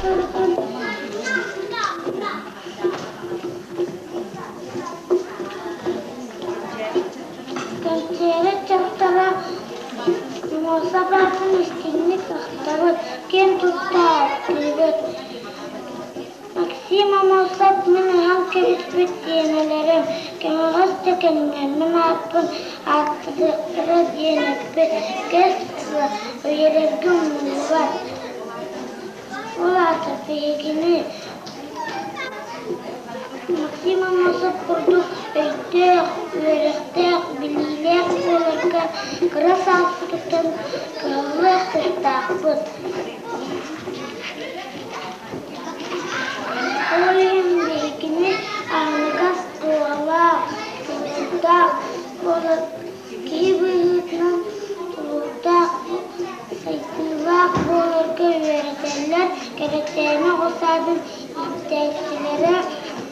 тылбын Кэнчээри дьахтара муоса баатын истиҥник ахтабыт, киэн тутта ааттыыбыт. Максим Аммосов мин ыһан кэбиспит сиэмэлэрим, кэҥэҕэс да кэмҥэ мин ааппын ааттатыахтара диэн эппит, кэс тыла үйэлэргэ умнуллубат. Ол аата биһигини Максим Аммосов курдук өйдөөх, үөрэхтээх, билиилээх буоларга кыра сааспытыттан кыһаллыах тустаахпыт. Ол иһин биһигини аһыныгас дууһалаах, тулуурдаах буолан киһи быһыытынан тулуурдаах, сайдыылаах буоларга үөрэтэллэр, Кэрэчээнэ оҕо саадын иитээччилэрэ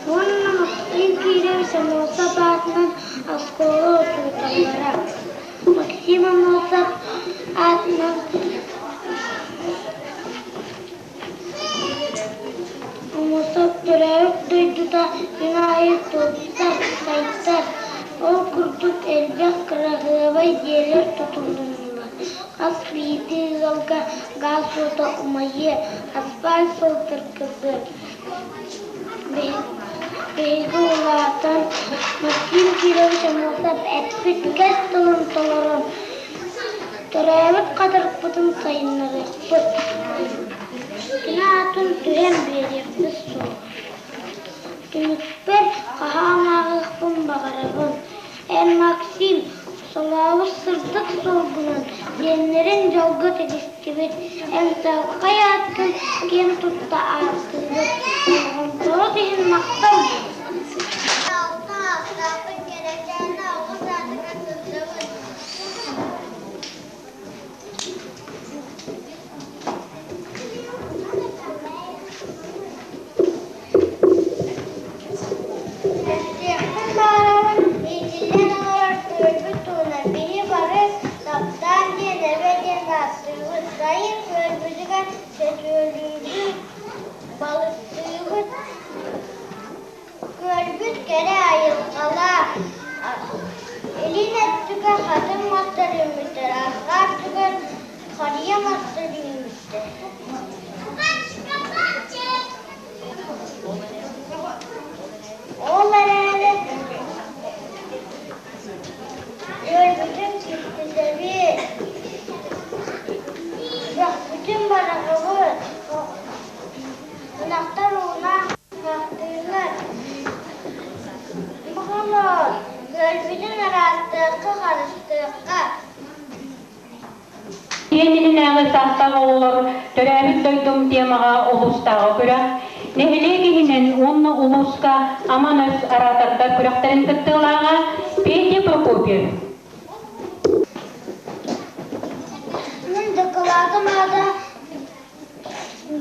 уонна Максим Кирович Аммосов аатынан оскуола учууталлара. Максим Аммосов аатынан Аммосов төрөөбүт дойдута күн аайы тупсар, сайдар. Ол курдук элбэх кыраһыабай дьиэлэр тутулуннулар. Хас биирдии ыалга гаас уота умайыа, асфальт суол тыргыллыа. Биһиги улаатан Максим Кирович Аммосов эппит кэс тылын толорон, төрөөбүт хатырыкпытын сайыннарыахпыт, кини аатын түһэн биэриэхпит суоҕа. Түмүкпэр хаһаан ааҕыахпын баҕарабын. Эн, Максим, солообут сырдык суолгунан диэннэрин дьолго тигистибит, эн чаҕылхай ааккын киэн тутта ааттыыбыт, болҕомтоҕут иһин махтал буоллун. Кэпсиэхпин баҕарабын, иитиллэн олорор күөлбүт туһунан биһи бары таптаан диэн эбэ диэн ааттыыбыт. Сайын күөлбүтүгэр сөтүөлүүбүт, балыктыыбыт. Күөлбүт кэрэ айылҕалаах, илин өттүгэр хатыҥ мастар үүммүттэр, арҕаа өттүгэр харыйа мастар үүммүттэр. Ол эрээри үөрбүтүм киртитэбит, үөхпүтүм бараҕабыт, ынахтар уунаах хаахтыыллар. Оҕолоор, күөлбүтүн ыраастыахха, харыстыахха. Киэнинээҕи саастаах оҕолор төрөөбүт дойдум темаҕа улуустааҕы күрэх, нэһилиэк иһинэн уонна улууска Аман өс оратордар күрэхтэрин кыттыылааҕа Петя Прокопьев. Мин дакылаатым аата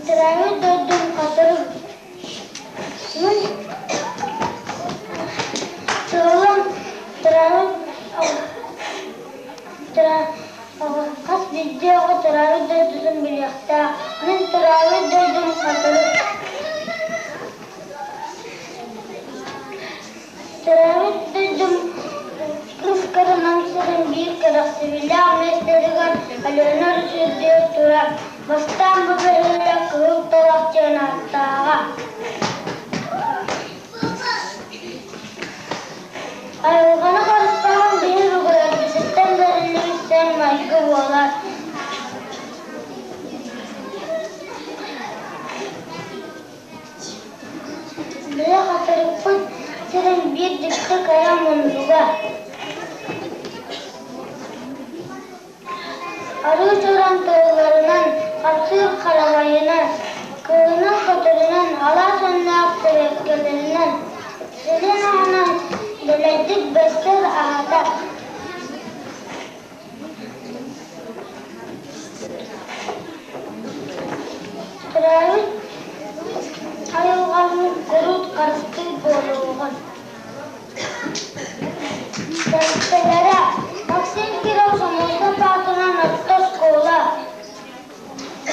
Төрөөбүт дойдум Хатырык. Мин сыалым төрөөбүт хас биирдии оҕо төрөөбүт дойдутун билиэхтээх. Мин төрөөбүт дойдум Хатырык. Төрөөбүт дойдум кыс кырынан сирин биир кэрэхсэбиллээх миэстэтигэр Өлөөнө өрүс үрдүгэр турар. Бастаан бу бөһүөлэк Кыһыл Талах диэн ааттааҕа. Айылҕаны харыстааһын биһи бүгүрү бэриллибит сөҥ майгы буолар. Быа хатырыкпыт сирин биир дьикти кыра муннуга. Арыы туран тылларынан, хамсыыр харамайынан, кыылынан-көтөрүнэн, алаас өҥнөөх сибэккилэринэн, сирин аһынан дэлэйдик бэстэр аһатар. Төрөөбүт айылҕаны куруут харыстыыр буолуоҕун. Тэрилтэлэрэ Максим Киров Соморсун аатынан орто оскуола,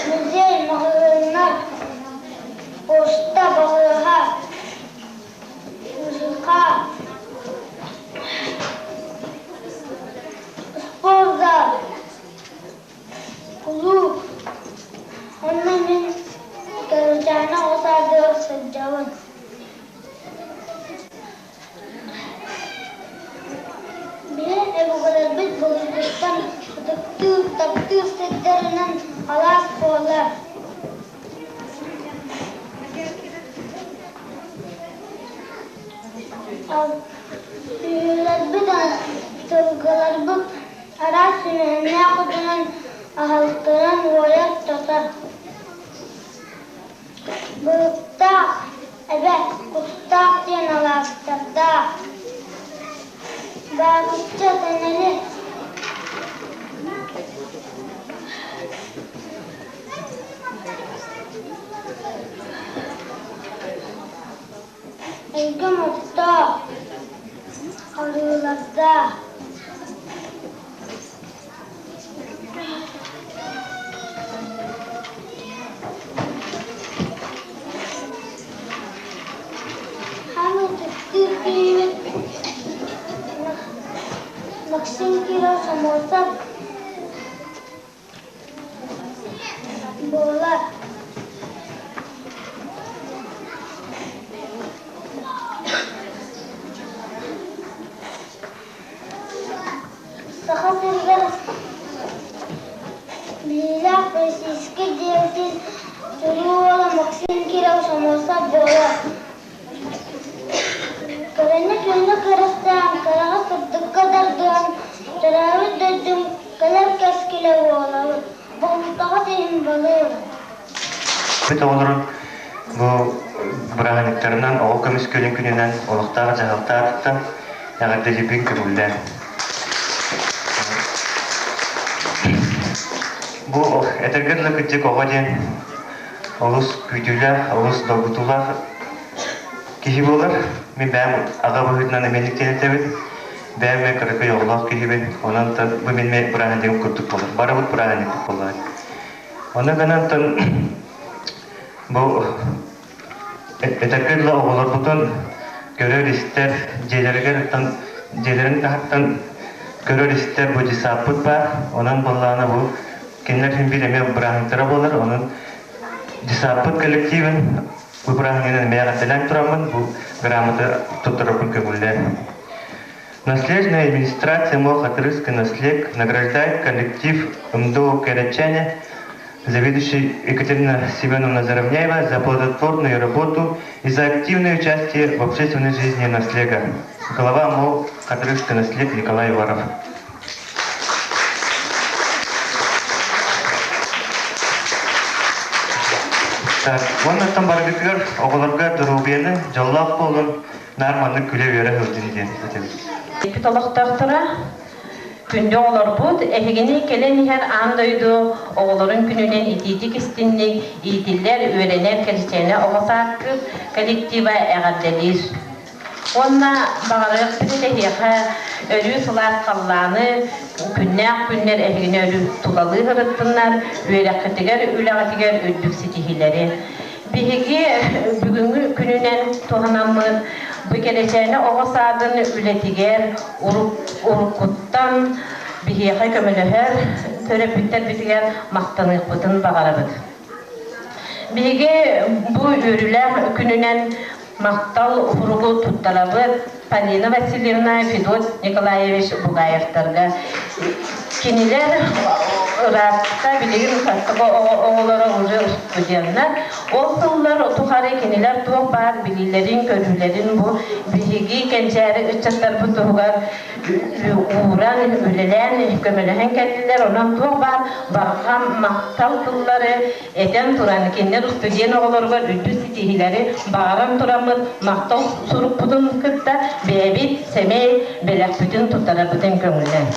музей, маҕаһыыннар. Кэрэчээнэ оҕо саадыгар сылдьабын. Биһи өбүгэлэрбит былыргыттан ытыктыыр, таптыыр сирдэринэн алаас буолар. Сүөһүлэрбит, сылгыларбыт араас сүмэһиннээх отунан аһылыктанан уойар-тотор. Былыттаах, эбэ, кустаах диэн алаастардаах. Баабычча тэнэли Эйгэм оттоох, арыылардаах. Хаамыы ытыктыыр киһибит Максим Киров Соморсов буолар. Саха сиригэр биллиилээх российскай деятель чулуу уола Максим Киров Соморсов буолар. Кэрэни күҥҥэ кэрэхсээн, кэрэҕэ сырдыкка тардыһан, төрөөбүт дойдум кэлэр кэскилэ буолабын, болҕомтоҕут иһин балыыр. Бүт оҕолорун бу бырааһынньыктарынан оҕо көмүскэлин күнүнэн олохтоох дьаһалта аатыттан эҕэрдэлиибин көҥүллээн. Бу этэргэ дылы кырдьык оҕо диэн олус күүтүүлээх, олус долгутуулаах киһи буолар. Мин бэйэм аҕа быһыытынан эмиэ этэбин. Бэйэм эмиэ кыракый оҕолоох киһибин. Онон бу мин бырааһынньыгым курдук буолар. Барыбыт бырааһынньыкпыт буоллаҕа. Ону гынан бу этэргэ дылы оҕолорбутун көрөр-истэр, дьиэлэригэр дьиэлэрин таһыттан көрөр-истэр бу десаппыт баар. Онон буоллаҕына бу кинилэр син биир эмиэ бырааһынньыктара буолар. Онон десаппыт коллективын бу бырааһынньыгынан эмиэ эҕэрдэлээн тураммын бу грамота туттарарбын көҥүллээн. Наследная администрация МОХ Отрыска наслег награждает коллектив МДО Кэрэтчэне, заведующий Екатерина Семеновна Заровняева за плодотворную работу и за активное участие в общественной жизни наслега. Глава МО Хатрыска наслег Николай Иваров. Так, уоннаттан барыгытыгар оҕолорго доруобуйаны, дьоллоох буолун, наар маннык күлэ-үөрэ сылдьын диэн этэбит. Эпит олохтоохторо күндү оҕолорбут, эһигини кэлэн иһэр аан дойду оҕолорун күнүнэн итиитик истинник иитиллэр, үөрэнэр Кэрчээнэ оҕо сааккыт коллектива эҕэрдэлиир. Уонна баҕарыахпыт эһиэхэ өрүү сылаас халлааны, күннээх күннэр эһигини өрүү тулалыы сырыттыннар, үөрэххитигэр, үлэҕитигэр үрдүк ситиһиилэри. Биһиги бүгүҥҥү күнүнэн туһанаммыт бу Кэрэчээнэ оҕо саадын үлэтигэр уруккуттан биһиэхэ көмөлөһөр төрөппүттэрбитигэр махтаныахпытын баҕарабыт. Биһиги бу үөрүүлээх күнүнэн махтал суругу туттарабыт Полина Васильевна, Федот Николаевич Бугаевтарга. Кинилэр ыраатта билигин участок оҕолоро уже студеннар. Ол сыллар тухары кинилэр туох баар билиилэрин, көрүүлэрин бу биһиги кэнчээри ыччаттарбыт туһугар ууран, үлэлээн, көмөлөһөн кэллилэр. Онон туох баар барҕа махтал тыллары этэн туран, кинилэр студент оҕолоругар үрдүк ситиһиилэри баҕаран тураммыт махтал сурукпутун кытта бэйэбит сэмэй бэлэхпитин туттарарбытын көҥүллэн.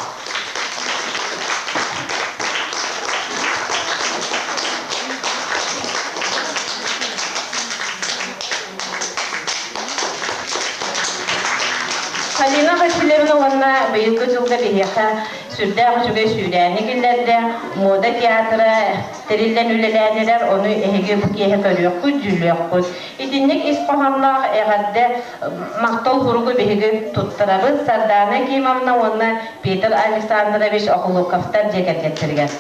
Полина Васильевна уонна быйылгы дьылга биһиэхэ сүрдээх үчүгэй сүүрээни киллэрдэ, мода театра тэриллэн үлэлээнилэр, ону эһиги бу киэһэ көрүөххүт, дьүүллүөххүт. Итинник ис хоһоонноох эҕэрдэ махтал суругу биһиги туттарабыт Сардаана Кимовна уонна Петр Александрович Охлопковтар дьиэ кэргэттэригэр.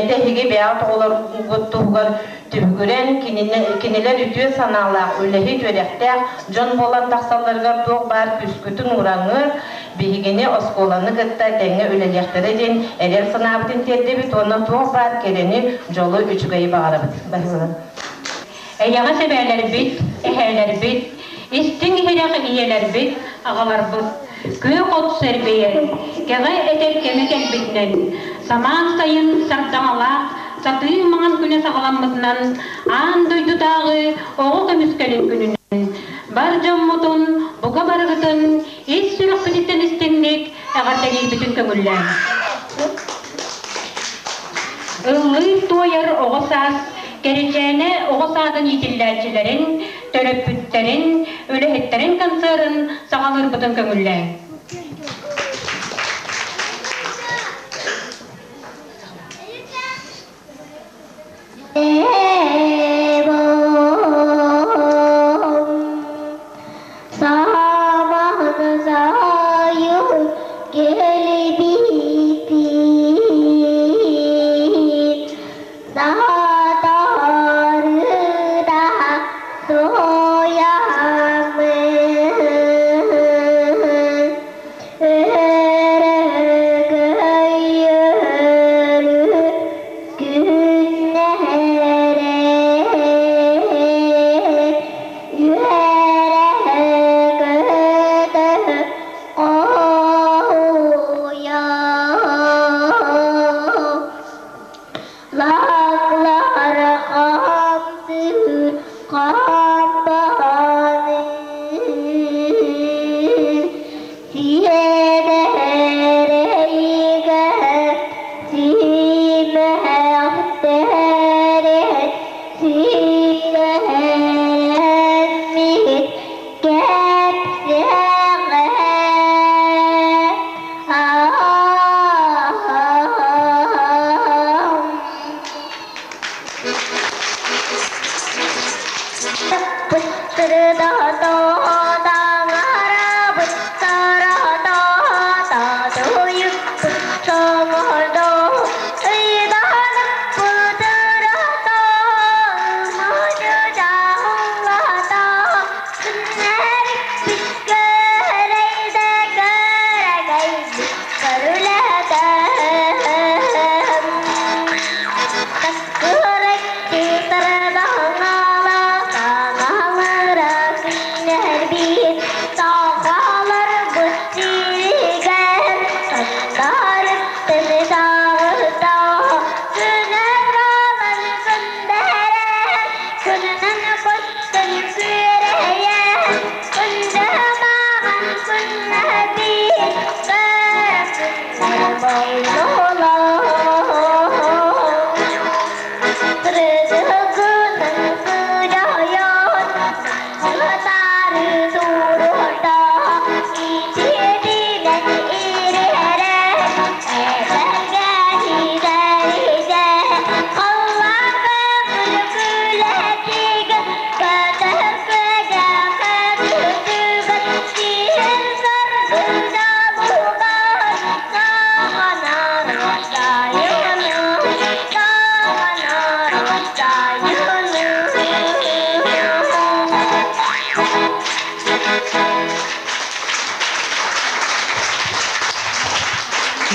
Эһиги бэйэҕит оҕолоргут туһугар түбүгүрэн, кинилэр үтүө санаалаах, үлэһит, үөрэхтээх дьон буолан тахсалларыгар туох баар күүскүтүн уураҥҥыт, биһигини оскуоланы кытта тэҥҥэ үлэлиэхтэрэ диэн эрэл санаабытын тиэрдэбит уонна туох баар кэрэни, дьолу, үчүгэйи баҕарабыт. Баһылык. Эйэҕэс эбээлэрбит, эһээлэрбит, истиҥ иһирэх ийэлэрбит, аҕаларбыт күөх от сэрбэйэр, кэҕэ этэр кэмэ кэлбитинэн, самаан сайын сардаҥалаах сатыы маҥан күнэ саҕаламмытынан аан дойдутааҕы оҕо көмүскэлин күнүнэн бар дьоммутун бука барыгытын ис сүрэхпититтэн истиҥник эҕэрдэлиирбитин көҥүллээҥ. Ыллыыр-туойар оҕо саас Кэрэчээнэ оҕо саадын иитиллээччилэрин, төрөппүттэрин, үлэһиттэрин концерын саҕалыырбытын көҥүллээҥ.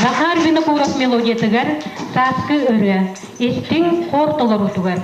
Захар Винокуров мелодиятыгар «Сааскы ырыа» истиҥ хор толоруутугар.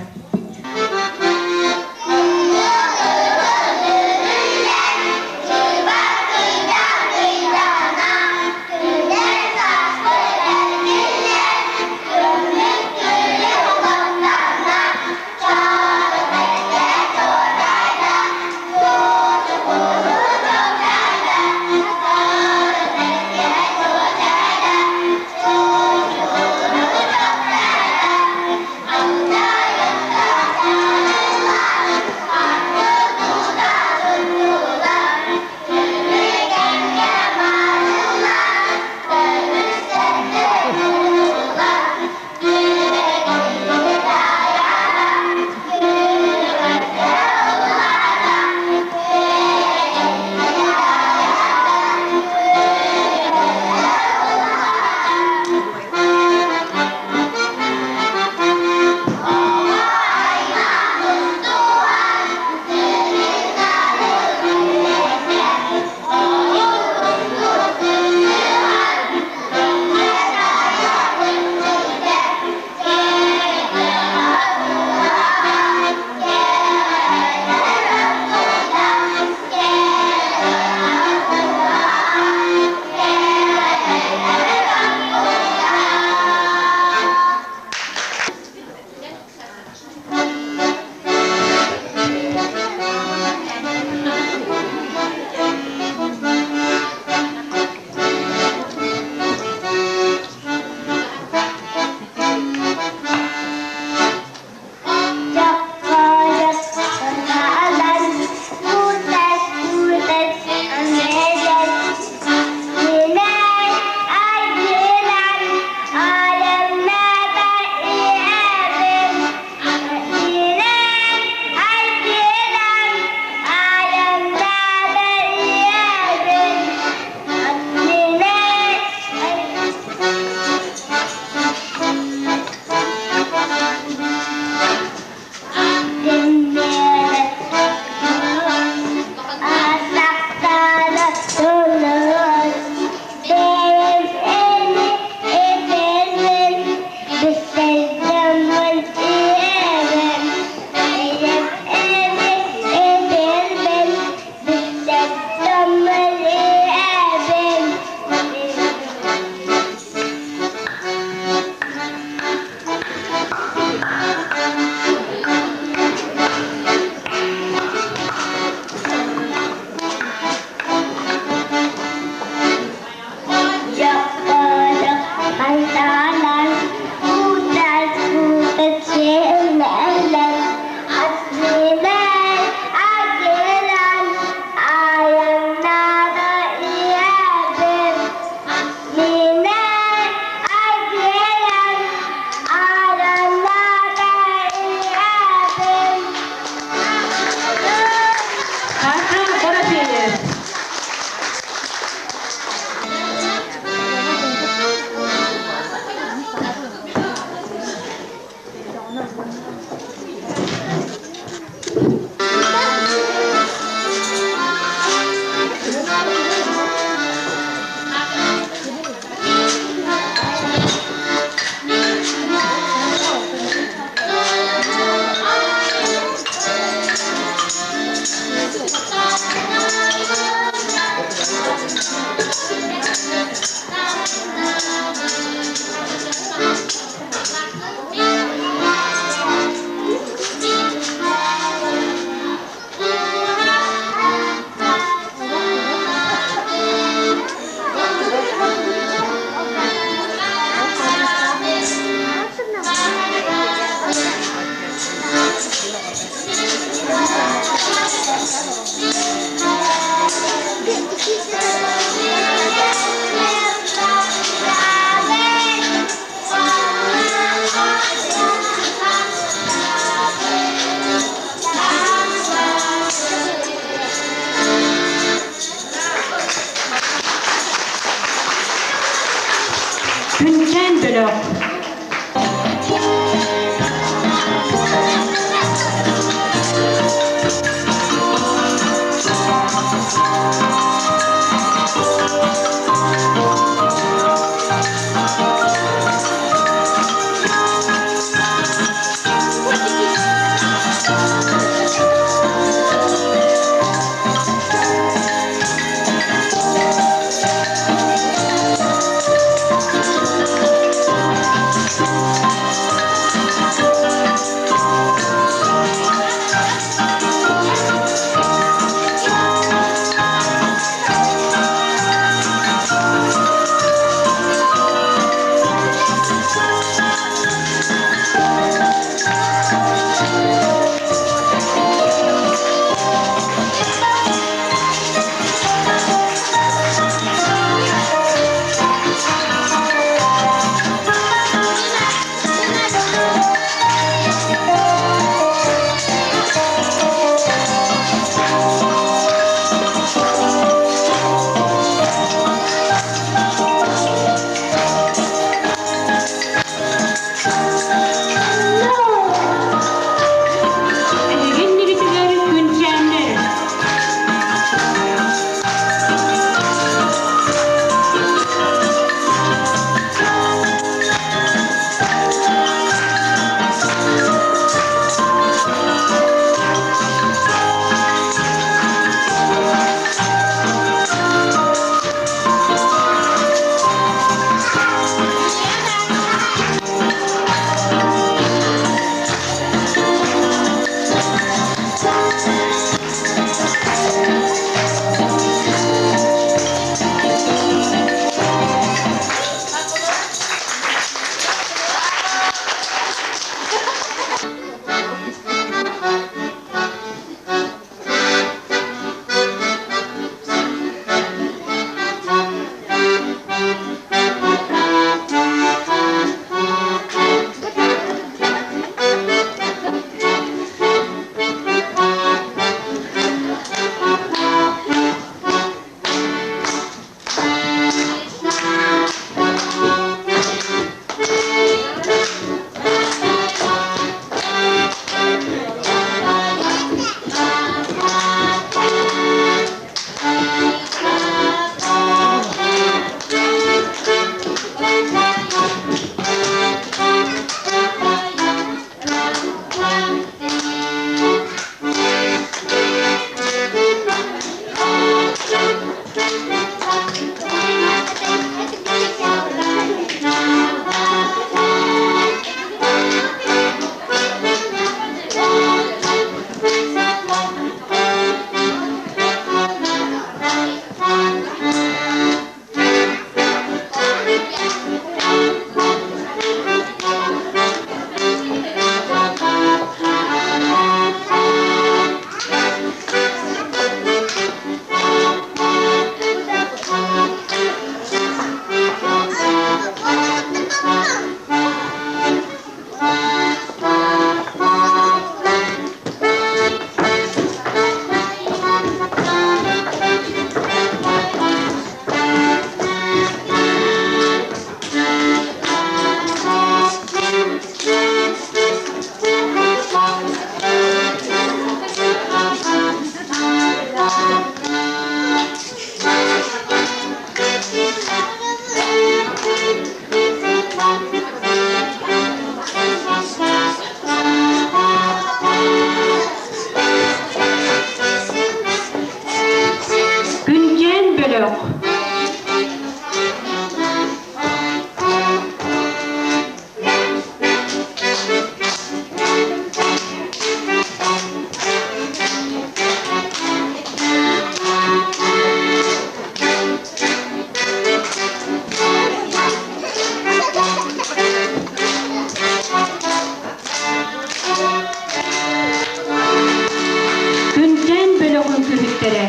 диэбиттэрэ.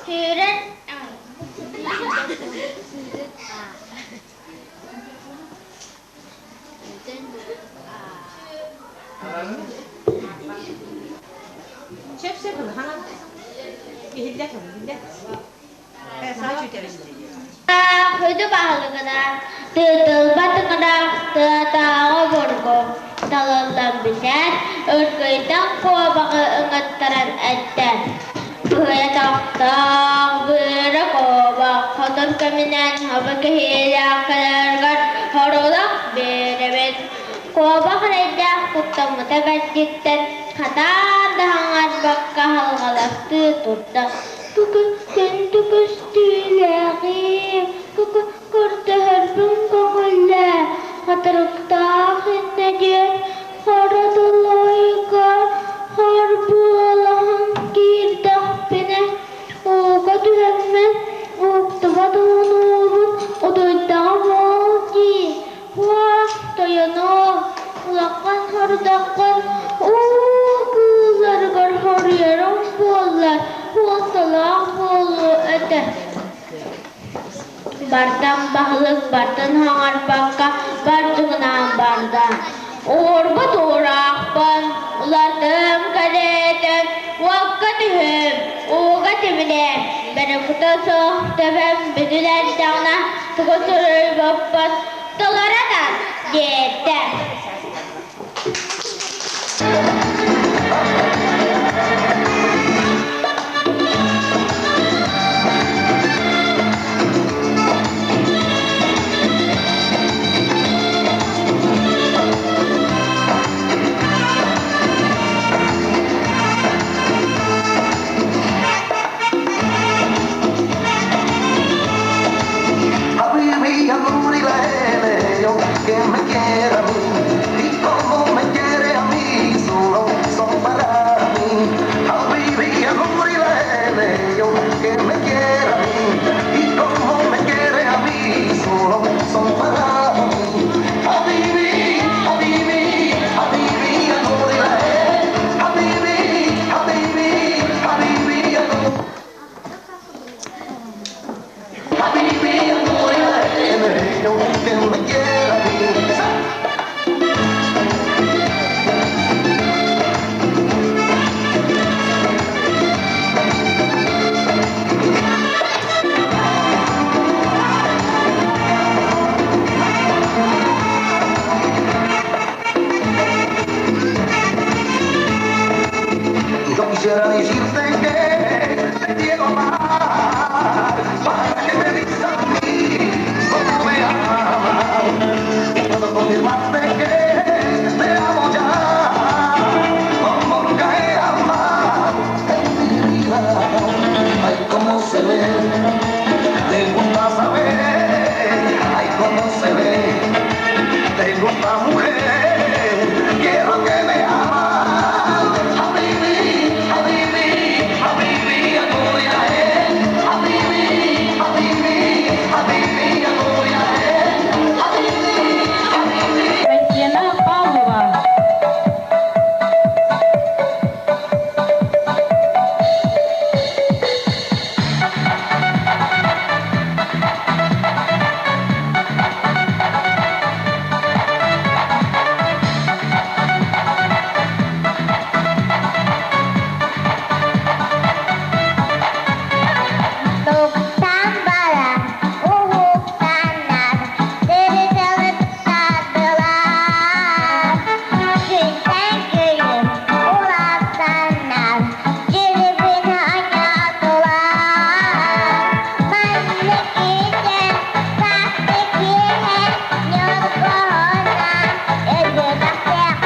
Сүүрэн Сөп-сөп ылыһаҥа. Иһиллэ иһиллэ. Хоту баһылыгынан, тыытылбатыгынан тыатааҕы обургу талыллан бүтэн, ыргыйдан куобаҕы ыҥыттаран эттэ: «Кыайа тохтоох, быара куобах, хотун кэминэн хабы киһилээх кэлэргэр хорулах биэрэбин». Куобах эрэйдээх куттаммыта бэрдиттэн хатаан да хаҥарбакка халҕаластыы турда. Күндү көстүүлээҕим, көрдөһөрбүн көҥүллээ, хатырыктаах иннэ диэн хара далайга харбыалаһан киирдэхпинэ, ууга түһэммин уһуктубат уһунуубун утуйдаҕым ол дии. Уох, тойонуом, улахан сорудаххын уу кыылларыгар хоруйарыҥ буоллар, суолталаах буолуо этэ. Бартан баһылык бартын хаҥарбакка бардьыгынаан барда. Уурбут уураахпын, улатым кэриэтин, уокка түһүм, ууга тибилиэм, бөрүкүтэ суох төбөм бүтүн эрдэҕинэ тугу суруйбуппун толорон диэтэ. Que me quiera a mí y como me quiere a mí, solo son para mí. Habibi, yo que me quiera a mí y como me quiere a mí, solo son para mí. Habibi, habibi, habibi, habibi, habibi, habibi, habibi, yo que me quiera a mí. Yo quisiera decirte que te quiero amar, para que me digas a mí cómo me amas. Puedo confirmarte que te amo ya, como nunca he amado en mi vida. Ay, cómo se ve, te gusta saber, ay, cómo se ve, te gusta mujer, quiero que me amas. Habibi, habibi, habibi, habibi, habibi, habibi, habibi, habibi. Татьяна Павлова. Туктан баран, уһуктаннар, тиритэлиттадылар. Күнтэн күлүм улаатаннар, дьирибин анньаатылар. Манна киирэн, сааскы киэһэ ньургуһуна өлбөтөхтөөх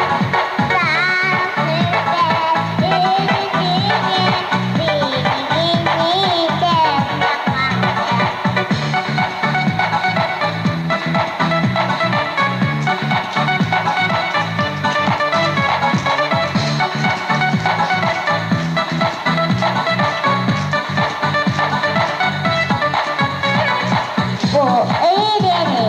Бу идэни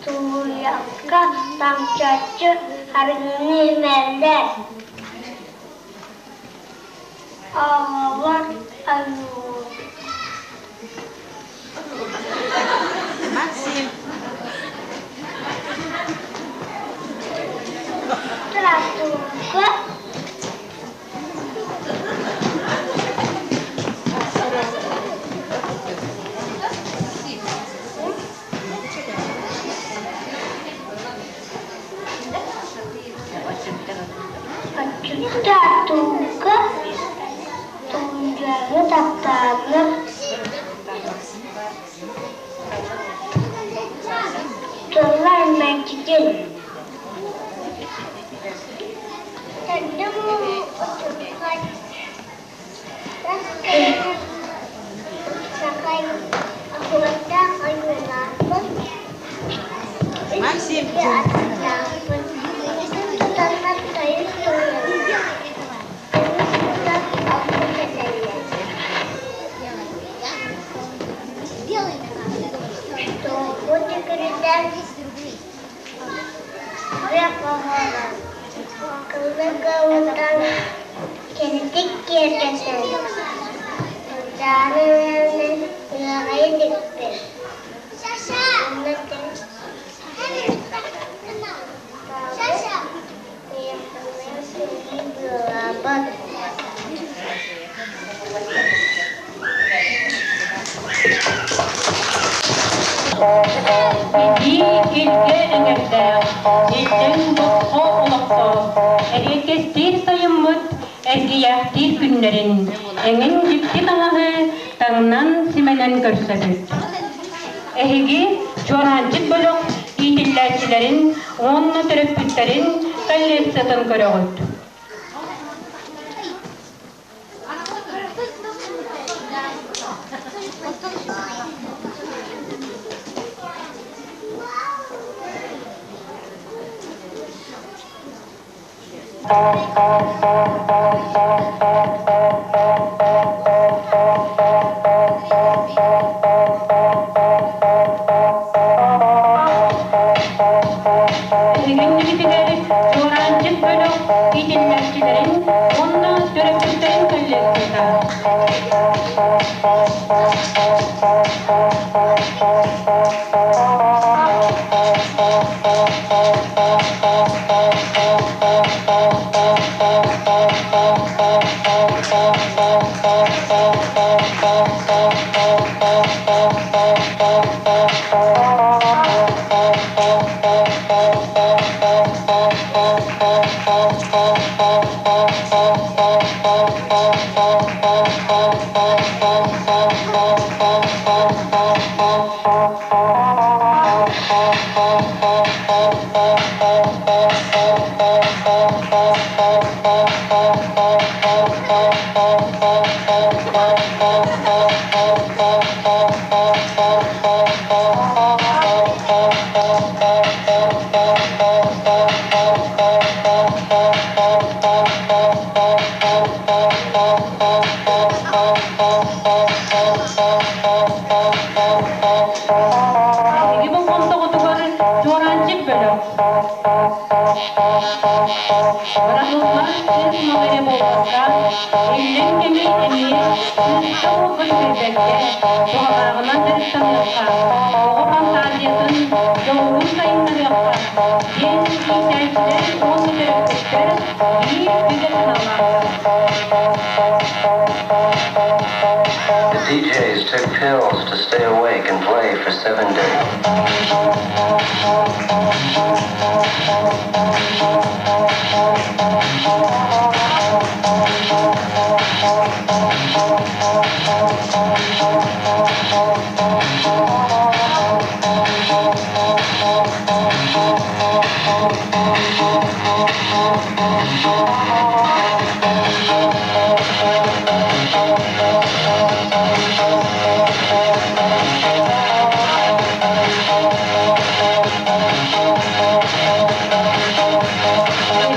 Тууйахха таҥчаччы арыгыны иһэллэр. Оҕолор ойуур Тротуарга Отчуттаатууга тулуйары таптааннар тыллар мэлдьитин Кэнтик киэргэтэн, Ылдьааны ыаҕайын илпит, Быалаабат Итии илгэ эҥэрдээх, иллэҥ босхо олохтоох, эриэккэстиир сайыммыт эргийээхтиир күннэрин, эҥин дьикти таҥаһы таҥнан симэнэн көрсөбүт. Эһиги Чуораанчык бөлөх иитиллээччилэрин уонна төрөппүттэрин коллекциятын көрөҕүт. Эһигиннибитигэр Чуораанчык бөлөх иитиллээччилэрин уонна төрөппүттэрин коллекцията. Эһиги болҕомтоҕутугар Чуораанчык бөлөх. Быраҕыллар сыыс-мал эрэ буолбакка, иллэҥ кэми эмиэ сыыска-буорга түһэрбэккэ, туһалааҕынан дьарыктаныахха, оҕо фантазиятын, дьоҕурун сайыннарыахха диэн иитээччилэр уонна төрөппүттэр биир бигэ санаалаахтар. The DJs took pills to stay awake and play for 7 days.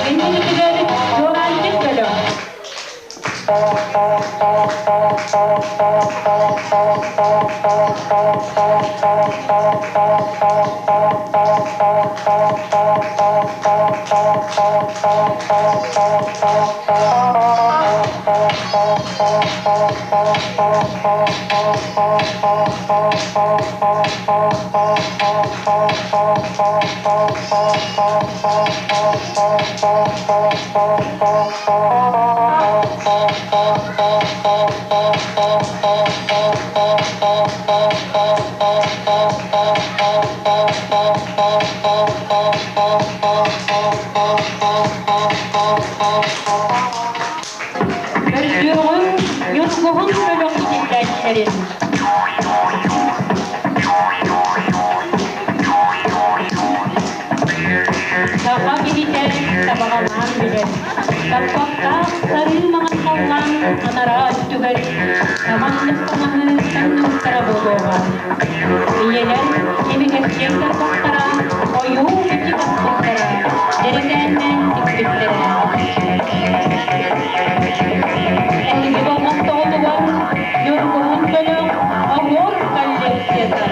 Иннигитигэр Чуораанчык бөлөх. Көрсүөҕүҥ Ньургуһун бөлөх иитиллээччилэрин. Саха киһитэ сабаҕалаан билэр, таппахтаах сарыы маҥан халлаан анараа өттүгэр саманнык таҥаһы таҥныбыттара буолуоҕа. Ийэлэр имигэстик тарбахтара ойуу бичик аспыттара, дьэрэкээннээн тикпиттэрэ. Эһиги болҕомтоҕутугар Ньургуһун бөлөх оһуор коллекцията.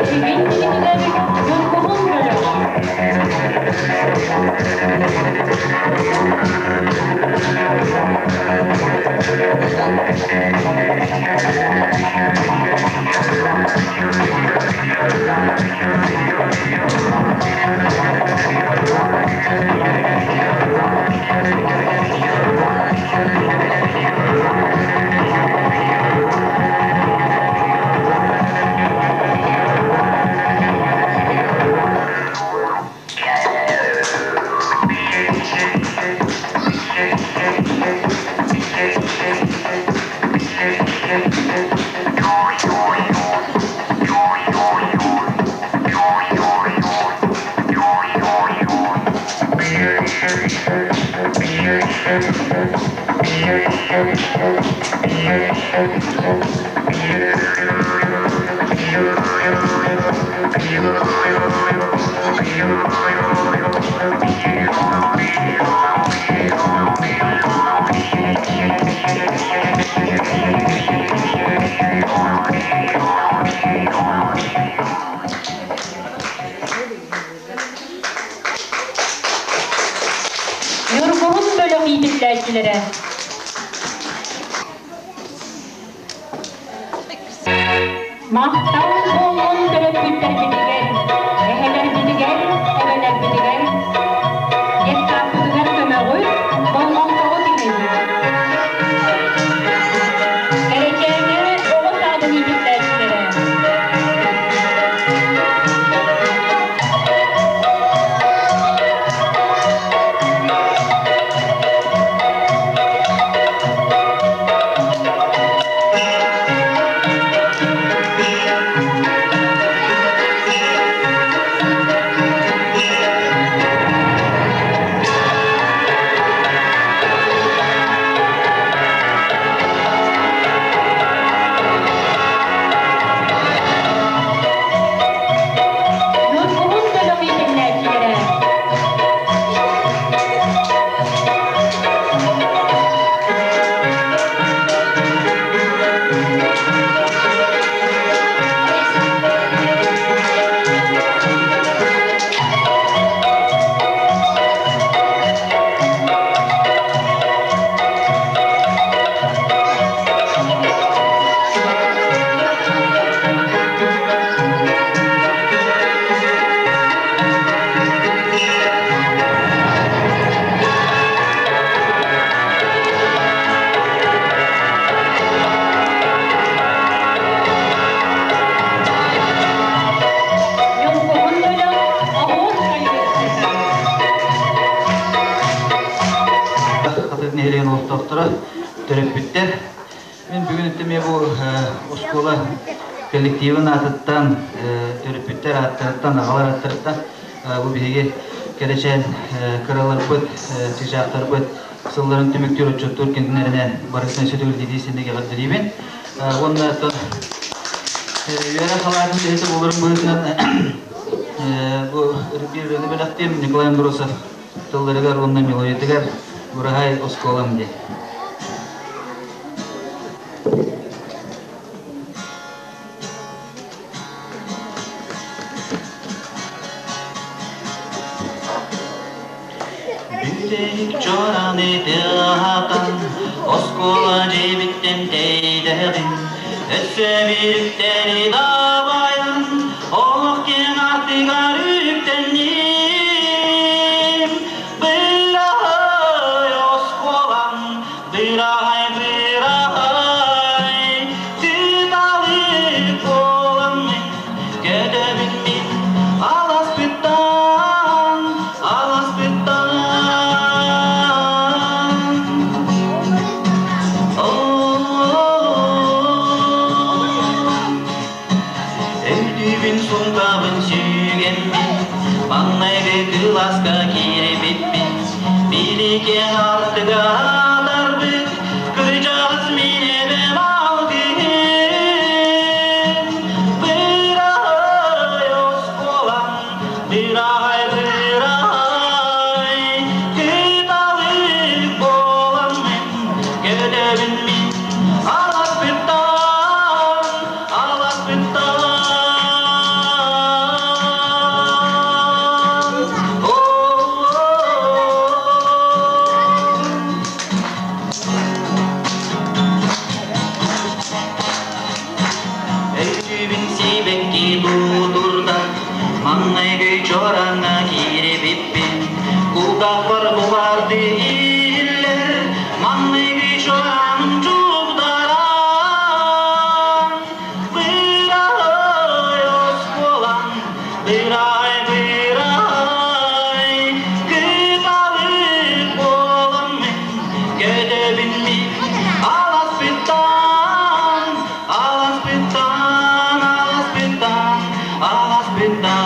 Эһиги иннигитигэр Ньургуһун бөлөх. иитиллээччилэрэ. Махтал буоллун төрөппүттэрбитигэр, эһэлэрбитигэр, эбэлэрбитигэр, детсадпытыгар көмөҕүт, болҕомтоҕут иһин. Кэрэчээнэ оҕо саадын иитиллээччилэрэ. Ньургуһун бөлөх иитиллээччилэрэ. Ньургуһун бөлөх оһуор коллекцията. Хатырык нэһилиэгин олохтоохторо, төрөппүттэр. Мин бүгүн эмиэ бу оскуола коллективын аатыттан, төрөппүттэр ааттарыттан, аҕалар ааттарыттан бу биһиги кэрэчээн кыраларбыт, чыычаахтарбыт сылларын түмүктүүр отчуттуур күннэринэн барытын сөтүгүрдии синниг эҕэрдэлиибин. Уонна оттон үөрэх салаатын үлэһитэ буоларым быһыытынан бу биир ырыаны бэлэхтиэм Николай Андросов тылларыгар уонна мелодиятыгар «Ураһай оскуолам» диэн. Бүтэһик чораны тыаһатан, оскуола дьиэбиттэн тэйдэҕин, өссө биириктэри дабайан, олох киэҥ артыгар үктэнним. Быраһай оскуолам, быраһай, быраһай, тыыталык буоламмын, көтөбүн мин аласпыттан, аласпыттан. Өйдүүбүн суумкабын сүгэммин, маҥнайгы кылааска киирбиппин, бииликэ артыга атарбыт, кырдьаҕас мин эбэм алгыһын. Быраһай оскуолам, быраһай, быраһай, кыталык буоламмын, көтөбүн мин аласпыттан, аласпыттан. Өйдүүбүн сибэкки будурдан, маҥнайгы чуораҥҥа киирбиппин, кулгаахпар бу баарды иһиллэр, маҥнайгы чуораным чугдаран. Быраһай оскуолам, быраһай, быраһай, кыталык буоламмын, көтөбүн мин аласпыттан, аласпыттан, аласпыттан, аласпыттан.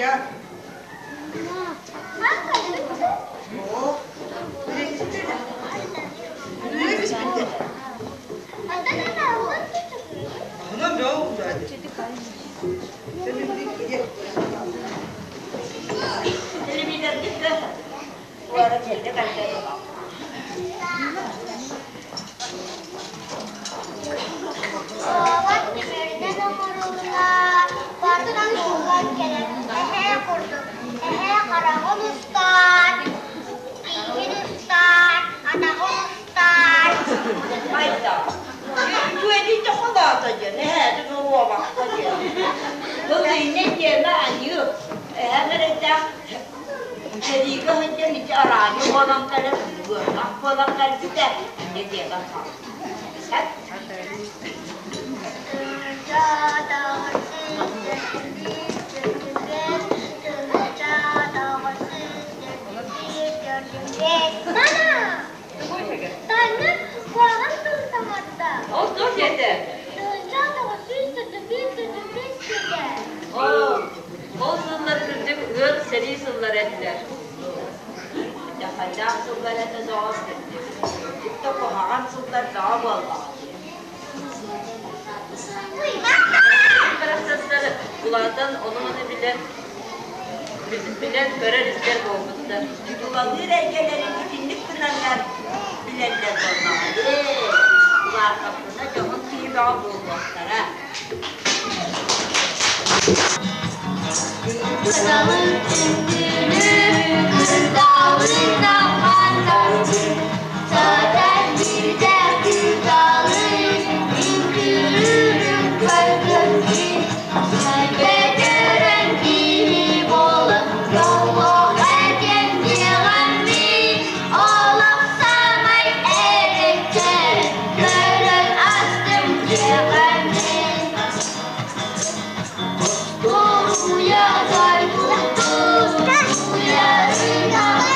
Мария. Суолат тимиринэн оҥоруллар, бартан ууллан кэлэр эһээ курдук, эһээ хараҕын устар, тииһин устар, атаҕын устар. Майда. Үчүгэйдик холоото диэн, эһээти туруобакка диэн. Ылыйна диэмэ аньыы. Эһэм эрэйдээх сэриигэ сылдьан ити араанньы буолан кэлэн, ыарах буолан кэлбитэ. Инньэ диэмэ Мама! Таня куһаҕан тыл саҥарда. Ол туох диэтэ? 1935 Ол, ол сыллар кырдьык ыар сэрии сыллара этилэр. Дьахайдаах сыллар этэ доҕор кырдьык. Кырдьык да куһаҕан сыллар бөҕө буоллаҕа дии. Барахсаттар улаатан ону-маны билэн, билэн көрөр-истэр буолбуттар. Тулалыыр эйгэлэрин итинник гынаннар билэллэр буоллаҕа дии. Улаатахпына дьоһун киһи бөҕө буолуохтара. Кыталык үҥкүүнү кырдалынан хантан Саатар биирдэ кыталык үҥкүүлүүрүн көрбүппүн. Сэргэ көрөн киһи буолан дьоллоох этиэм диэҕэммин. Олох саамай эрэккэ көрөн астым диэҕэммин. Туруйа дойдутун уйарынан.